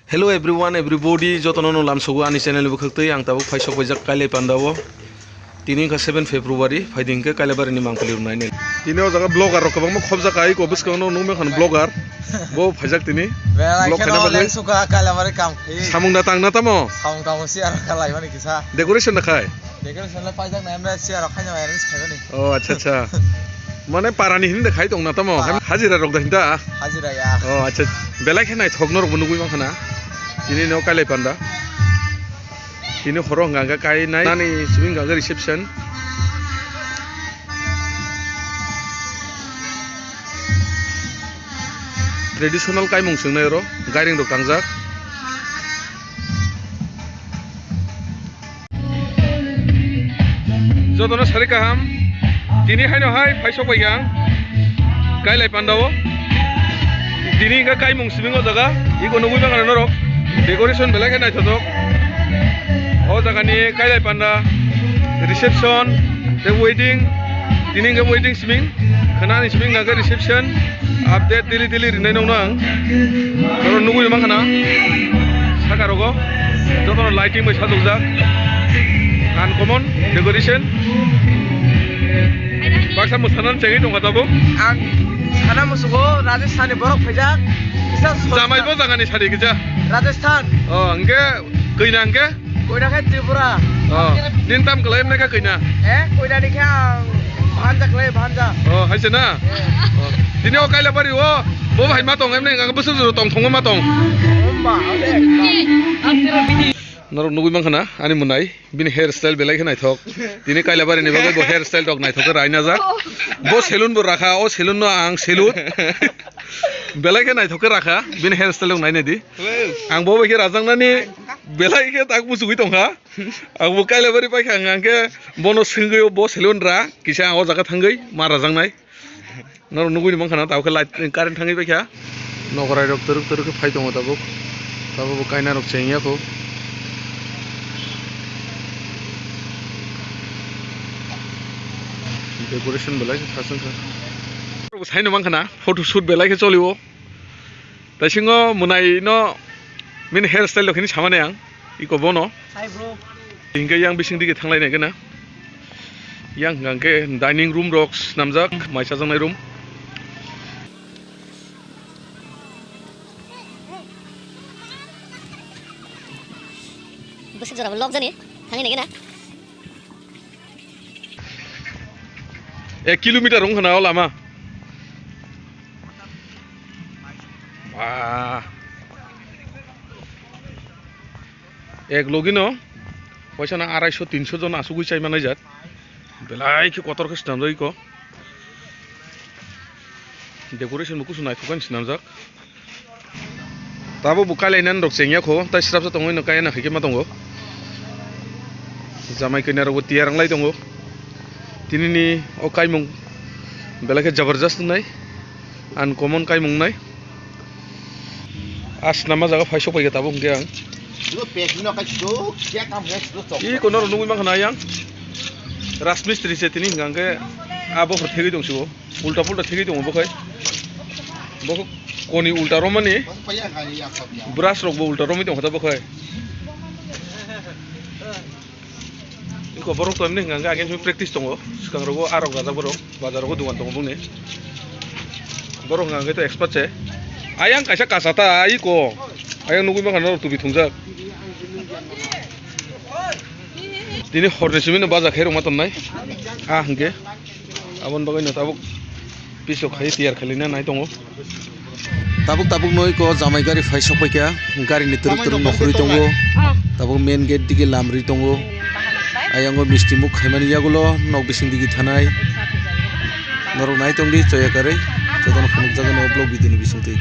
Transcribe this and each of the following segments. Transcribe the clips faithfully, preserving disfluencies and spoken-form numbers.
Hello everyone, everybody, jotono no lamsogo ani channel bo khwtwi ang tabuk phai sok paijak Kailai Panda o. Tini wngkha seven February, phaidi hwnkhe Kailabari ni mangpili rwnai ni. Tini o jaga vlogger rok kwbangma khobjak, ai ko bwskango no nukmani khan vlogger. Bo phaijak tini. Belai vlog kheno khaina bagwi. Leng suka Kailabari kam. Samung da tang na tamo? Samung tamo si aro khalai mani kisa. Decoration da khai? Decoration le paijak na, emre si aro khaina arrange khaimani. Oh, acha, acha. Mane parani hinda khai tong na tamo? Para. Hajira rok da hinda? Hajira ya. Oh, acha. Belai khe naithok norok bo nugwi mankha na. Tini no Kailai Panda. Tini horo hwnka hwnkhe kainai. Nani simi hwnka hwnkhe reception. Traditional kaimung swngnai oro, gairing rok tangjak. Jotono sari kaham, tini haino hai phai sok paikha ang Kailai Panda o. Tini hwnkhe kaimung simi o jaga, iko nugwi mankha norok, decoration belai khe naithothok. O jaga ni Kailai Panda reception tei wedding, tini hwnkhe wedding simi. Khwnani simi hwnkha khe reception update daily daily rinai nokno ang. Oro nugwi mankha na saka rogo jotono lighting bai sajokjak, uncommon decoration. Baksa mwsanani chengwi tongkha tabuk. Ang sana musugo Rajasthan ni borok phaijak. Kisa sori jamai bo jagani sari kisa. Rajasthan. Oh, hwnkhe kwina hwnkhe? Koina khe Tripura. Oh, nini tam kwlai mwnai kha koina? Eh, koina ni khe ang bhanja kwlai, bhanja. Oh, hai se na? Eh. Oh. Tini o Kailabari o bo hai ma tong, emni ang bwswk jora tong thongma ma tong. Homba, ale. Norok nugwi mankha na ani mwnai, bini hair style belai khe naithok. Tini Kailabari ni bagwi bo hair style rok naithok khe raina jak. Bo salon bo rakha, o salon no ang salute. Belai khe naithok khe rakha, bini hair style rok nainai di. Ang bo bai khe rajaknani belai khe tak muchugwi tongkha. Ang bo Kailabari paikha, ang khe bono swngwi bo salon ra, kisa ang o jaga thangwi ma rajaknai. Norok nugwi mankha na, tabuk khe light, current thangwi paikha. Nogorai rok twrwk twrwk khe phai tongo tabuk. Tabuk bo kaina rok chengya kho. Decoration belai khe khasang kha. Saino mankha na, photo shoot belai khe choli o. Taisingo mwnaino bini hair style rok hini samani ang, iko bono. Hi, bro. Hinkhe yang bising digi thanglai nai gana. Yang hwnkha khe dining room rok swnamjak, mai chajaknai room. Bwswk jora bo lok jani, thangwi nai gana. Ek kilometer wngkha na o lama. Ba. Ek logi no paisa na arai so tin so jon asugwi chai manai jak. Belai khe kotor khe swnamjak iko. Decoration bo kusu naithok khe swnamjak. Tabuk bo kailainani rok chengya kho, tai srapsa tongwi no kaiya na hai khe ma tongo. Jamai kanya rok bo tiyar wnglai tongo. Tini ni o kaimung belai khe jabardast wngnai, uncommon kaimung wngnai. Aswk nama jaga phai sok pai khe tabuk hwnkhe ang. Iko norok nugwi mankha na yang. Rajmistri se tini hwnkha hwnkhe abo hor thegwi tong sio. Ulta pulta thegwi tongo bo khai. Bo koni ulta romani. Brush rok bo ulta romwi tongkha ta bo khai. Iko borok to emni hwnkha hwnkhe again practice tongo. Swkang rogo arok rajak borok. Bazar rogo dogan tongo bongni. Borok hwnkha hwnkhe to expert se. Ayang kaisa kasa ta, ai ko. Ayang nugwi mankha norok tubi thwngjak. Tini horni simi no baja khe rwma tonnai. Ah, hwnkhe. Aboni bagwi no tabuk piso khai tiyar khailina nai tongo. Tabuk tabuk no iko jamai gari phai sok paikha, gari ni twrwk twrwk no khurui tongo. Tabuk main gate digi lamri tongo. Ayang o misti muk khaimani yagulo nok bising digi thanai. Norok nai tongdi choya karwi, jotono phunukjagwi no vlog video ni bisingtwi.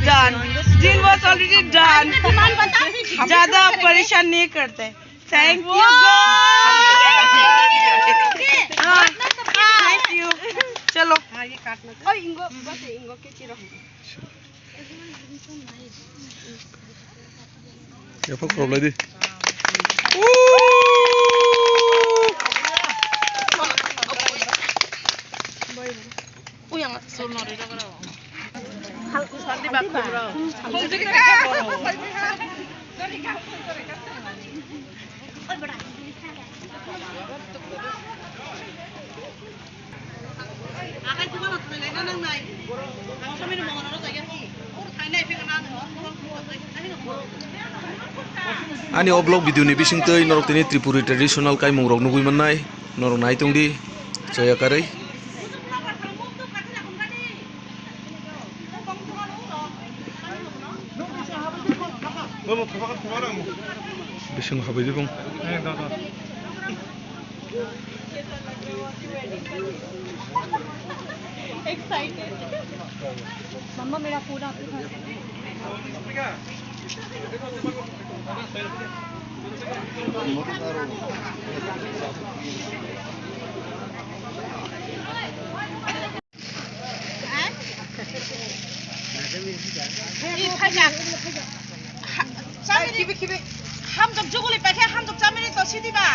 Done. Deal was already done. ज्यादा परेशान नहीं करते। Thank you, God. हाँ, thank you. चलो। Yapok problem di. Ani o vlog video ni bisingtwi norok tini Tripuri traditional kaimung rok nugwi mannai, norok nai tongdi, choya karwi. Bising habai di bung. Excited. Mama, mera phone aap ke paas hai. Hamjak juguli paikhe, hamjak chamiri to sidi ba.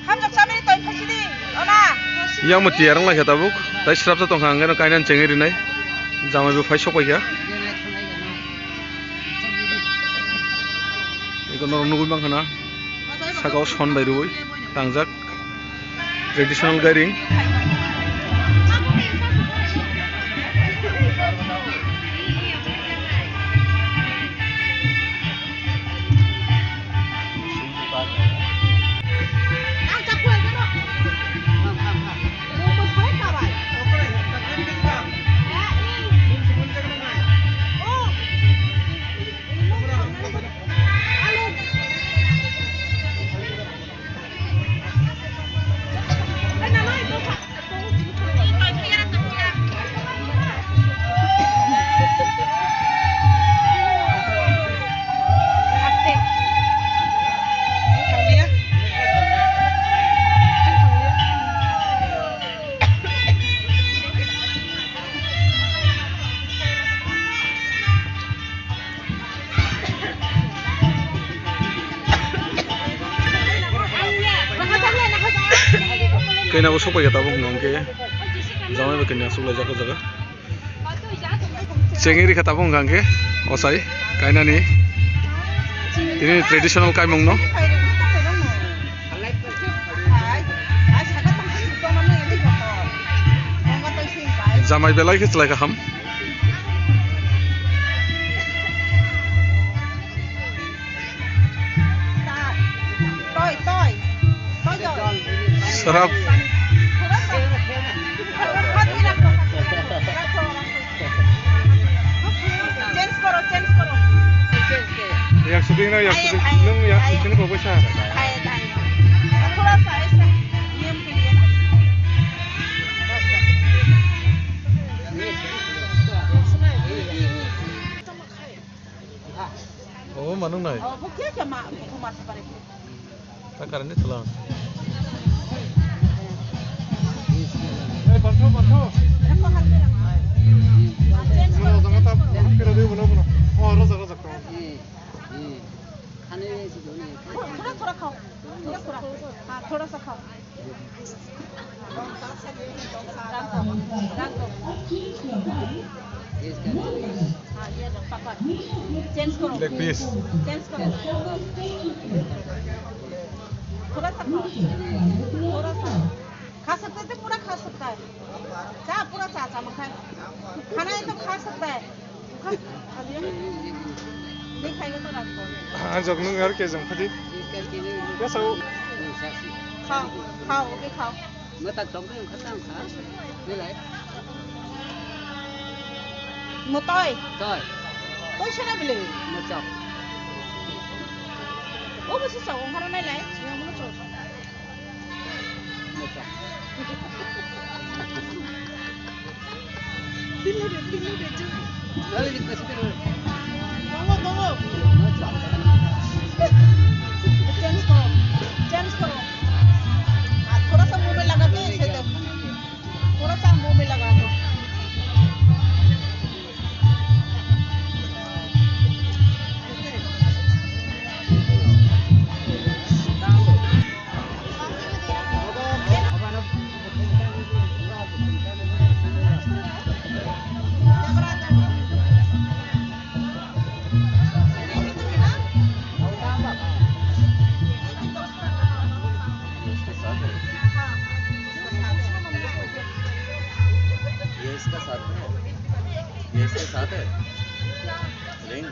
Hamjak chamiri to phai sidi, ona. Yang mo tiyar wng lai kha tabuk, tai srapsa tong kha, ang khe no kainani chengwi rinai. Jamai bo phai sok pai kha. Eko norok nugwi mankha na, saka o son bai rwi tangjak traditional gairing. Kena bo sok pai kha tabuk hwnkhe, jamai bai kanya aswk laijak o jaga. Chengwi rikha tabuk hwnkha hwnkhe, ochai kainani tini traditional kaimung no. Jamai belai khe chwlai kaham. Sarap. Change koro, change koro. Yak shooting na, yak shooting. Nung yak shooting ko bwsa. Oh, manung nai. Ta current ni thwlang. थोड़ा, थोड़ा खाओ। थोड़ा, थोड़ा। हाँ, थोड़ा सा खाओ। हाँ, ये लो, पकड़। Change करो। Leg piece. Change करो। थोड़ा सा खाओ। थोड़ा सा। खा सकते थे, पूरा खा सकता है। चा, पूरा चा, चा, मत खाए। खाना है तो खा सकता है। Ang jok nung yar ke jong khadi. Yes, sir. Khao, khao, oke, khao. Mata chok ke khata ang kha. Belai. Motoi. Toi. Toi sera bile. Machok. O bo si chok, ongkharo nai lai. Yang mo chok. Change karo, change karo. Thoda sa muh mein laga ke, ise dekh. Thoda sa muh mein laga to. ये इसका साथ में है? ये इसके साथ है? Ring?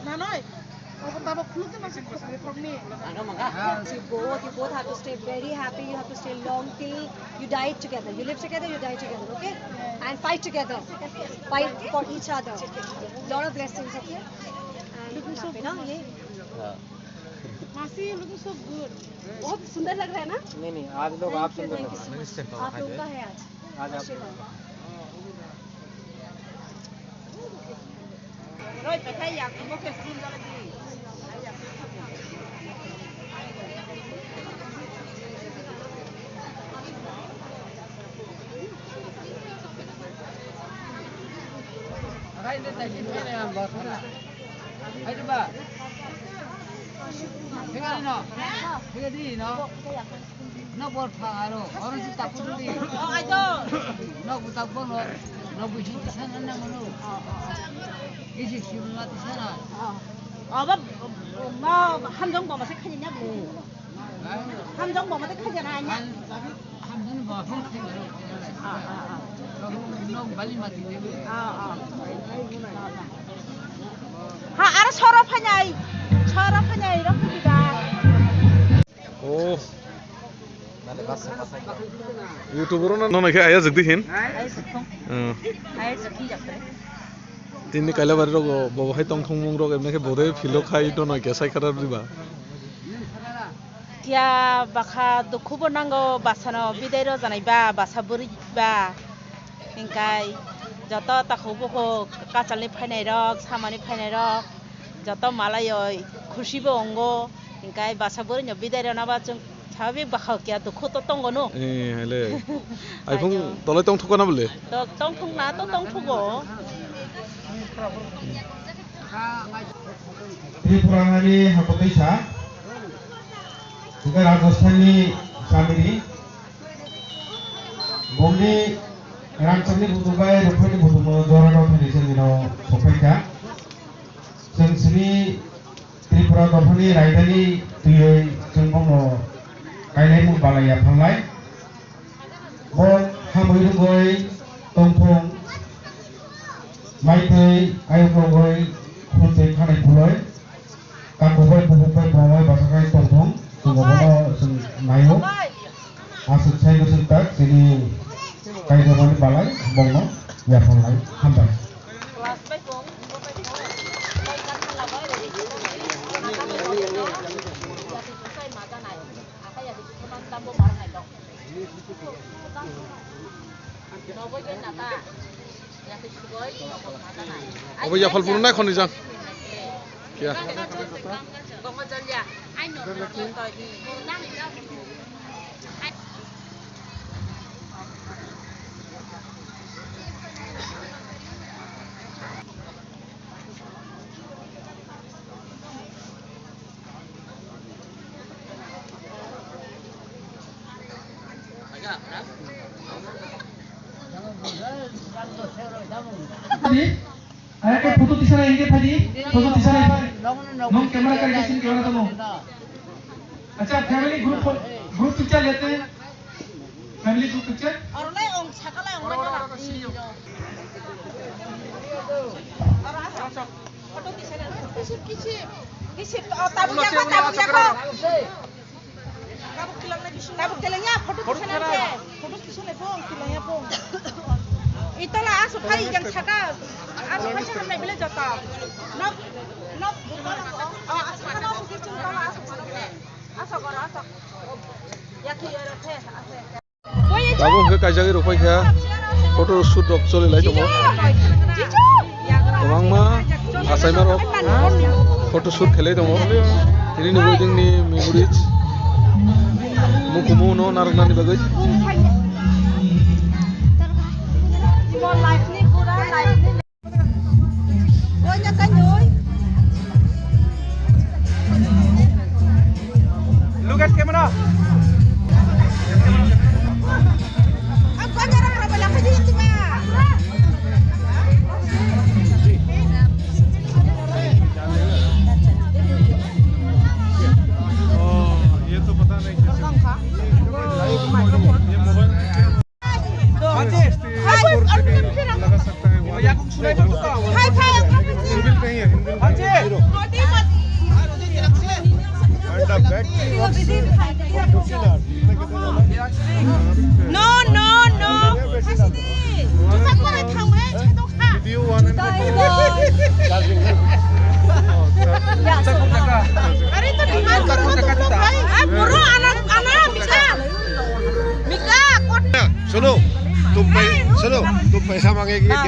Nanoi. Obo tabok khuluk de masa khosni khokni. You both, you both have to stay very happy. You have to stay long till you die together. You live together, you die together, okay? And fight together. Fight for each other. Lot of blessings, okay? And looking so happy, na? Ye? हाँ। मासी, you looking so good. बहुत सुंदर लग रहा है ना? नहीं, नहीं, आज लोग आप सुंदर लग रहे हैं। Thank you so much. आप लोगों का है आज। Hai ba. Hai di no. No bor pha aro, oro si tapu di. Oh, ai do. No bu tak bono, no bu si sana na mano. Isi si ma ti sana. Oh, ba, no, hamjong bo ma se khani na bu. Hamjong bo ma te khani na nya. Hamjong bo phone khani. Ah, ah, ah. No bali ma ti. Ah, ah. Ha, aro soro phanai. Soro phanai, rok di ba. Oh. YouTube ro no nai khe aya jagdi hin. Aya jagdi. Hmm. Aya jagdi jakre. Tini Kailabari rogo bo hai tongthokmung rok emne khe bodoi philo khai to noi khe sai khara riba. Kya bakha dukhu bo nango basano bidai ro janai ba basa bwrwi ba. Hingkai joto takhuk bukhuk kachalni phainai rok, samani phainai rok, joto malaioi khusi bo wngo. Hingkai basa bwrwino bidai rwna ba chwng sababik bakha kya dukhu to tongo no. Eh, hele. Aiphung tolai tongthok na bole? To tongthok na to tongthogo. Tripura hani hakotwi sa. Hingke Rajasthanni Chamiri. Bongni rangchakni butung bai rungphani butung no jora rok thani chwngno sokphaikha. Chwng sini Tripura dophani raidani twiwi chwng bongno kailaimung balai yapharlai. Bo hamwi rwgwi tongthung, maitwi ayuk rwgwi khultwi khanai phulwi. Tangkuk bai bubuk bai bongbai basakai tongthung, chwng bono chwng naio. Aswk sai bwswk tak chini kaijormani balai bongno yapharlai. Hambai. Obo yaphal phuru nai khoni jang. Kya? Ayo ke photo tisana inge phadi, photo tisana phadi. Nong camera kari kesin camera tamo. Acha family group, group picture lete hain. Family group picture. Aro lai ong sakala ong lai kala. Aro asa photo tisana. Kisip kisip. Kisip to tabu yako tabu yako. Tabu kilang ya photo tisana ke. Photo tisana pong kilang ya pong. Itola asu phai yang saka. Asu phai saka nai bile jota. Nok nok. Oh asu kana asu kiching tola asu. Tabuk hwnkhe kaijagwi rwkhaikha photo shoot rok choli lai tongo. Kwbangma achaima rok photo shoot khlai tongo. Tini ni wedding ni memories mukumu no narwknani bagwi. Look at camera. Oh, ये तो पता नहीं कैसे। ये मोबाइल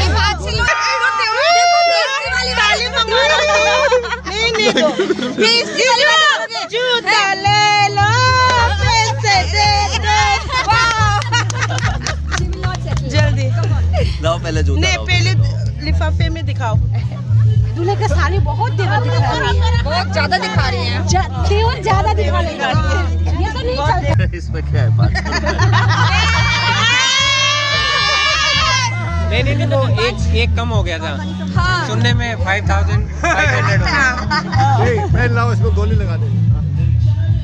ये बात से लोग नहीं, नहीं दो। बेइज्जती वाली बात है। जूता ले लो, पैसे दे दो। वाह। जल्दी। लाओ, पहले जूता नहीं, लाओ, पहले पहले तो। लिफाफे में दिखाओ। दूल्हे का साड़ी बहुत तेवर दिखा रही है। बहुत ज्यादा दिखा रही है। जा-, तेवर ज्यादा दिखा रही है। ये तो नहीं चलता। इसमें क्या है, पाँच सौ रुपए? नहीं, नहीं, नहीं, वो एक, एक कम हो गया था। हाँ। सुनने में five thousand five hundred हो गया। नहीं, पहन लाओ, इसको गोली लगा दे।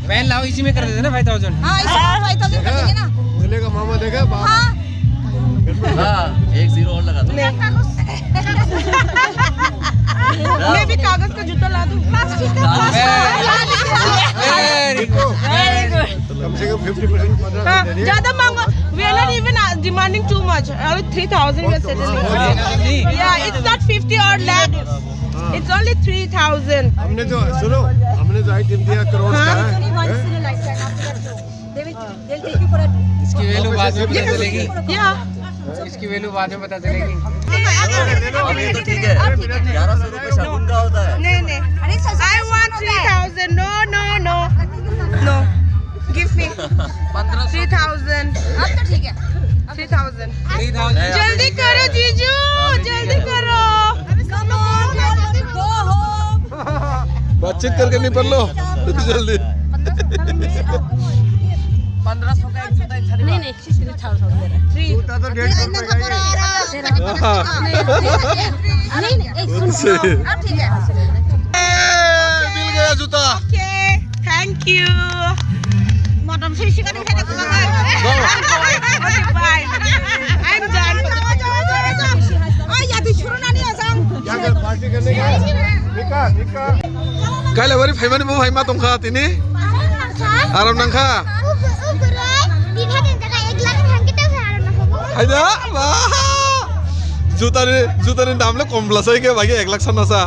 पहन लाओ, इसी में कर देते ना five thousand। हाँ, इसी में five thousand कर देंगे ना। दूल्हे का मामा देखा, बाप। हाँ। हाँ, एक zero और लगा दो। मैं भी कागज का जूता ला दूँ। प्लास्टिक का। Very good। Very good। कम से कम fifty percent, पन्द्रह हाँ, दे दिए। ज्यादा मांगो। We are not even, uh, demanding too much. अभी three thousand में satisfied। हाँ। Yeah, it's not fifty or lakh. हाँ। It's only three thousand. हमने जो, सुनो, हमने जो item दिया करोड़ का, हाँ। Only once in a lifetime, after that, no. They will, they'll take you for a इसकी वैल्यू बाद में पता चलेगी। या। इसकी वैल्यू बाद में पता चलेगी। अभी तो ठीक है, ग्यारह सौ रुपये साबुन का होता है। नहीं, नहीं। I want three thousand. No, no, no. No. Give me three thousand. अब तो ठीक है। Three thousand. Three thousand. जल्दी करो जीजू, जल्दी करो। Come on, come on, go home. बातचीत करके निपट लो जल्दी। पंद्रह सौ का एक जूता ही खरीदा। नहीं, नहीं, three thousand दे रहा है। Three। जूता तो डेढ़ सौ रुपए का ही है। नहीं, नहीं, एक सुनो। उससे। अब ठीक है। ए, मिल गया जूता। Okay, thank you. Madam, sisi kan ini kena kurang. No. Okay, bye. I'm done. Oh, ya, disuruh nani asam. क्या कर, पार्टी करने का? निका, निका। Kailabari phaimani bo phaima tongkha tini. Aram nangkha. Haida, ba. Jutani, jutani dam le kom bwlasai khe bagi ek lakh sana sa.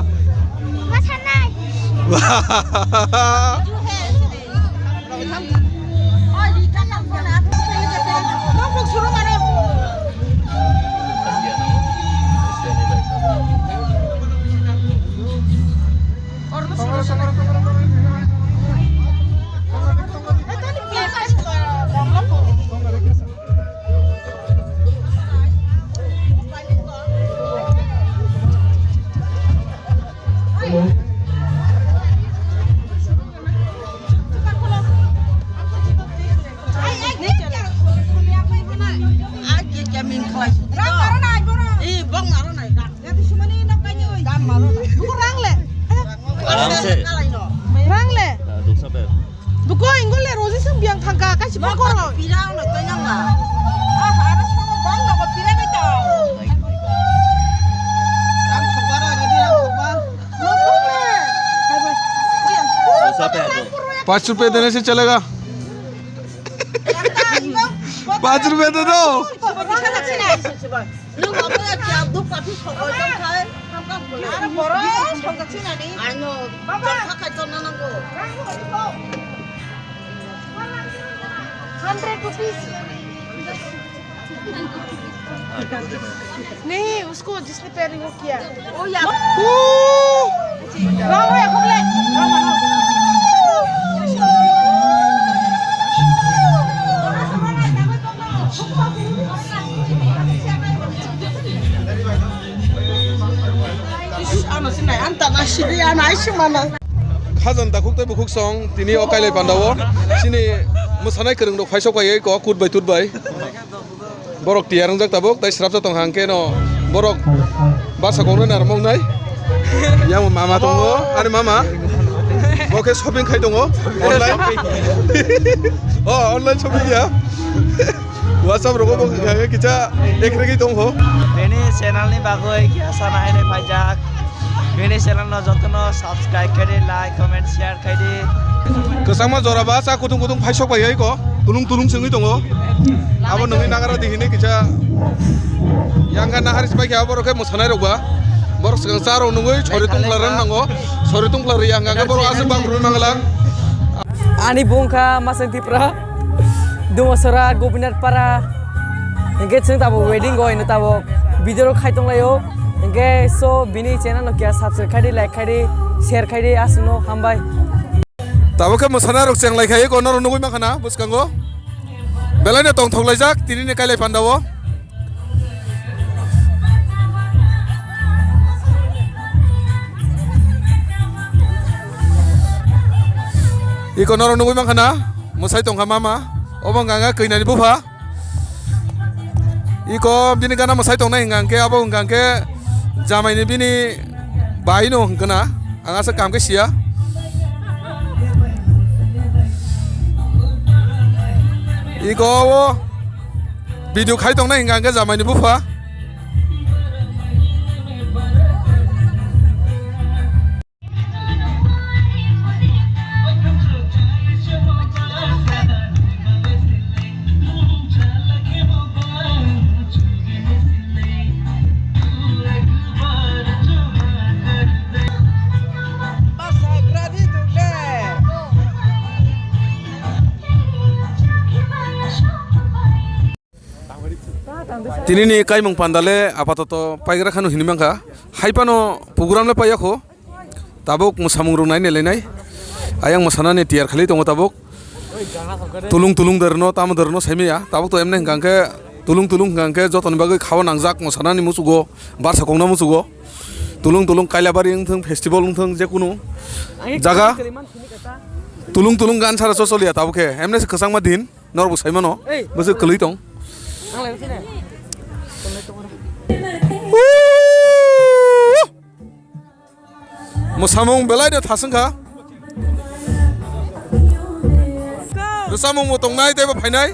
Rang le. Rang le. Duko ingol le roji sung biang thangka, kaisi pokoro. Pira ono tanya ma. Ah, ara sama bang nogo pira bai tong. Rang sokbar, rodi rang sokbar. पाँच रुपए देने से चलेगा। पाँच रुपए दे दो। Hundred rupees. नहीं, उसको जिसने पहले वो किया। ओ यार। Rong, rong, rong, rong. Ano sinai, anta na sidi, ano ai simana. Khajang takhuk tei bukhuk song tini o kailai pandao chini mwsanai kwrwng rok phaisok bai ko kut bai tut bai. Borok tiyar wngjak tabuk, tei srapsa tong hang khe no borok basa kok nai narwk nai. Yang mama tongo, ani mama. Bo khe shopping khai tongo, online. Oh, online shopping ya. WhatsApp rogo bo kisa ekregwi tongkho. Bini channel ni bagwi kisa sana hai nai phaijak. Bini channel no jotono subscribe khai di, like, comment, share khai di. Kwchangma jora ba cha kutung kutung phaisok bai ko tulung tulung chwngwi tongo. Abo nungwi nagara di hinwi kisa yang kha nahar sbai khe abo rok khe mwsanai rok ba. Borok swkang cha rok nungwi sori tungkla rang nango. Sori tungkla ri yang kha borok aswk bang rwi mangla. Ani bung kha Masang Tipra, Dumasora, Gopinath Para. Hingke chwng tabuk wedding o hino tabuk video rok khai tonglaio. Hingke so bini channel no kya subscribe khai di, like khai di, share khai di, aswkno hambai. Tabuk khe mwsana rok cheng lai khai ko norok nugui mankha na bwskango. Belai no tongthok laijak tini ni kailai panda o. Iko norok nugui mankha na mwsai tongkha mama. Obo hwnka hwnka kwi nani bupha. Iko bini gana mwsai tongnai hwnka hwnkhe abo hwnka hwnkhe jamaini bini bai no hwnkhe na ang aswk kaham khe siya. Iko o video khai tongnai hwnka hwnkhe jamaini bupha. Tini ni kaimung panda le apatoto paigra khanu hinui mankha. Hai phano program le paiyakho. Tabuk mwsamung rok nai nai lai nai. Ayang mwsana ni tiyar khlai tongo tabuk. Tulung tulung derno tamo derno saimaya. Tabuk to emne hwnkha hwnkhe Tulung tulung hwnkha hwnkhe jotoni bagwi khao nangjak mosanani muchugo, barsa kokna muchugo. Tulung tulung Kailabari wngthung, festival wngthung, jekunu jaga. Tulung tulung gan sara chocholiya tabukhe, emne se kwchangma din. Norok bo sai mano. Ei. Bwswk kwlwi tong. Ang lai sini. Mwsamung belai de thaswng kha. Rwchapmung bo tongnai tei bo phainai.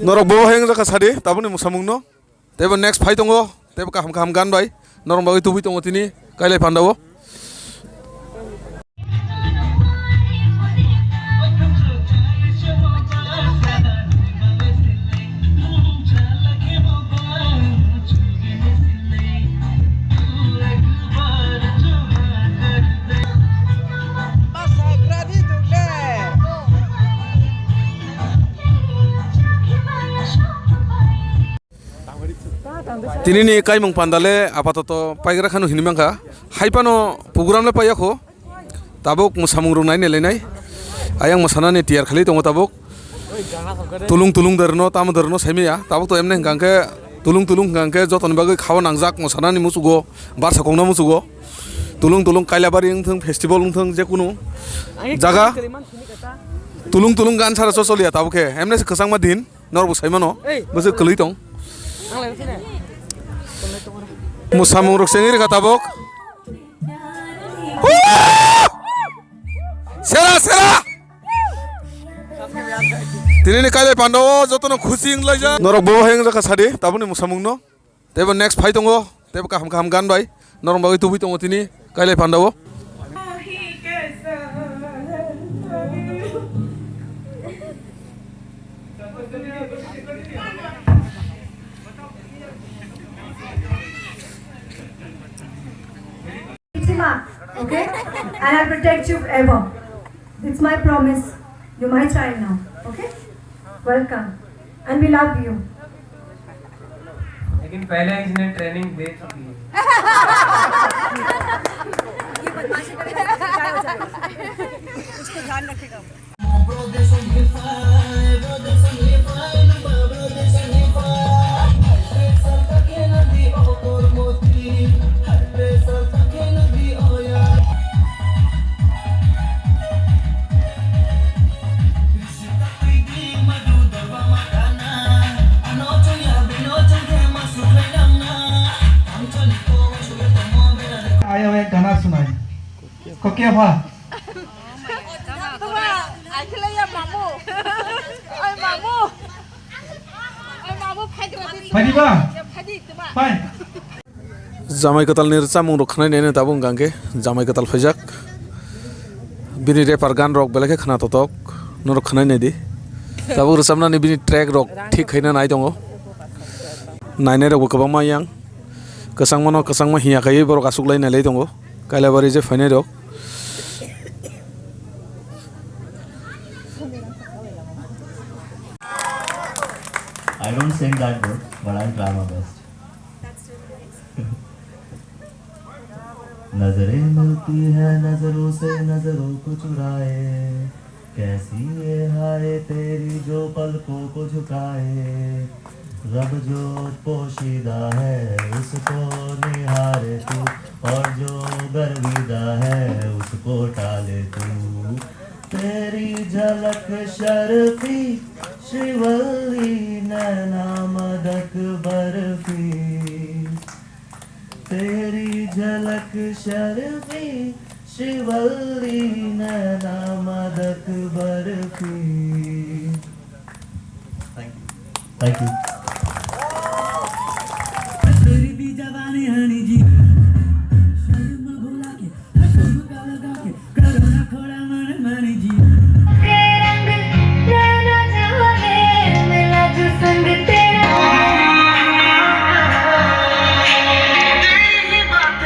Norok bo hayung jakha sadi tabukni mwsamung no. Teibo next phai tongo, teibo kaham kaham gan bai norok bagwi tubui tongo tini Kailai Pandao. Tinini kaimung panda le apatoto paigra khanu hinwi mankha. Hai phano program le paiyakho. Tabuk mwsamung rok nainai lainai. Ayang mwsanani tiyar khlai tongo tabuk. Tulung tulung derno, tamo derno saimaya. Tabuk to emne hwnkha hwnkhe tulung tulung hwnkha hwnkhe jotoni bagwi khao nangjak mwsanani muchugo, barsa kokna muchugo. Tulung tulung Kailabari wngthung, festival wngthung, jekunu jaga. Tulung tulung gan sara chocholiya tabukhe. Emne se kwchangma din. Norok bo sai mano. Ei. Bwswk kwlwi tong. Ang lai sini. Mwsamung rok chengwi rwkha tabuk. Sera, sera. Tinini Kailai Pandao jotono khusi wnglaijak. Norok bo hayung jakha sadi tabukni mwsamung no. Teibo next phai tongo. Teibo kaham kaham gan bai norok bagwi tubui tongo tini Kailai Pandao. Fatima, okay? And I'll protect you forever. It's my promise. You're my child now, okay? Welcome. And we love you. लेकिन पहले इसने ट्रेनिंग दे चुकी है। आया हुआ एक गाना सुनाई। को क्या हुआ? Phai diba? Phai. Jamai kwtal ni rwchapmung rok khwnai nai tabuk hwnkha hwnkhe jamai kwtal phaijak. Bini rapper gan rok belai khe khna totok, norok khwnai nai di. Tabuk rwchapnani bini track rok thik khaina nai tongo. Nainai rok bo kwbangma yang kwchangma no kwchangma hiya khaiwi borok aswk lai nai lai tongo. Kailabari je phainai rok. I don't sing that good, but I'll try my best. नजरें मिलती है नजरों से नजरों को चुराए, कैसी ये हाय तेरी जो पलकों को झुकाए। रब जो पोशीदा है उसको निहारे तू, और जो गर्विदा है उसको टाले तू। तेरी झलक शर्फी श्रीवल्ली नैना मदक बर्फी। तेरी झलक शर्फी श्रीवल्ली नैना मदक barfi. Thank you. Thank you.